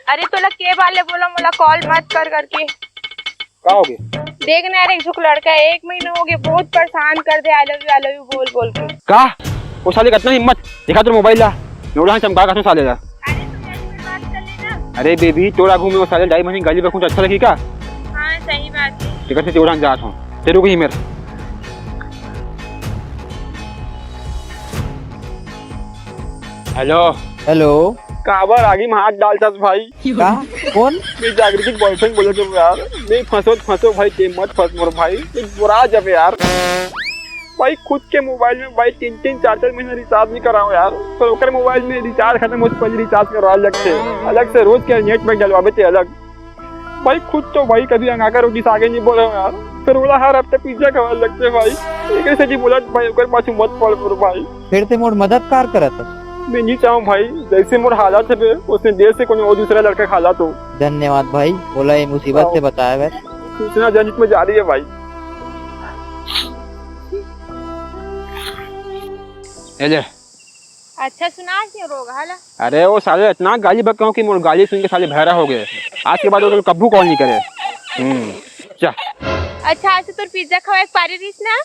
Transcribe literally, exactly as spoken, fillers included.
अरे तोला के बार ले बोला मोला कॉल मत कर करके। का हो गे? देख ना यार, एक झुक लड़का है, एक महीना हो गया, बहुत परेशान कर दे, I love you, I love you बोल बोल के। का? वो साले का इतना हिम्मत? दिखा तोर मोबाइल ला, नोड़ा चमका कसम साले ला। अरे तू मेरी बात कर लेना। अरे बेबी, तोर आगू में वो साले ढाई महीने गाली बकूं तो अच्छा लगी का? हाँ सही बात है। ठीक है, तेरा जात हूँ, तेरे को ही मेरे। हेलो। हेलो। काबर आगी में हाथ डालथस भाई? का? कौन? मैं जागृति के बॉयफ्रेंड बोलत हूँ यार। मैं फंसो तो फंसो भाई, ते मत फंस मोर भाई, मैं बोरा जाबे यार। भाई खुद के मोबाइल में भाई तीन तीन चार चार महीना रिचार्ज नहीं कराओ यार, पर ओकर मोबाइल में रिचार्ज खत्म होते पहले रिचार्ज करवा लगथे, अलग से रोज के नेट पैक डलवाबे ते अलग। भाई खुद तो भाई कभी अंगाकर रोटी से आगे नहीं बोला हूँ यार, फिर बोला हर हफ्ते पिज्जा खवाए लगथे भाई। एक ऐसे जी बोला भाई, ओकर पाछू मत पड़ मोर भाई। फिर ते मोर मदद कार करत हस? मैं नहीं चाहूँ भाई, जैसे मोर हालत है बे, उसने देश से कोनो और दूसरा लड़का का हालत हो। धन्यवाद भाई, बोला ये मुसीबत से बताए बर। सूचना जनहित में जारी है भाई। ए ले। अच्छा सुना क्यों रोग हाला? अरे वो साले इतना गाली बकऊं कि मोर गाली सुन के साले भैरा हो गए। आज के बाद वो कब्बू कॉल नहीं करे। हम्म। जा। अच्छा आज तोर पिज्जा खवाए के पारी रहीस ना?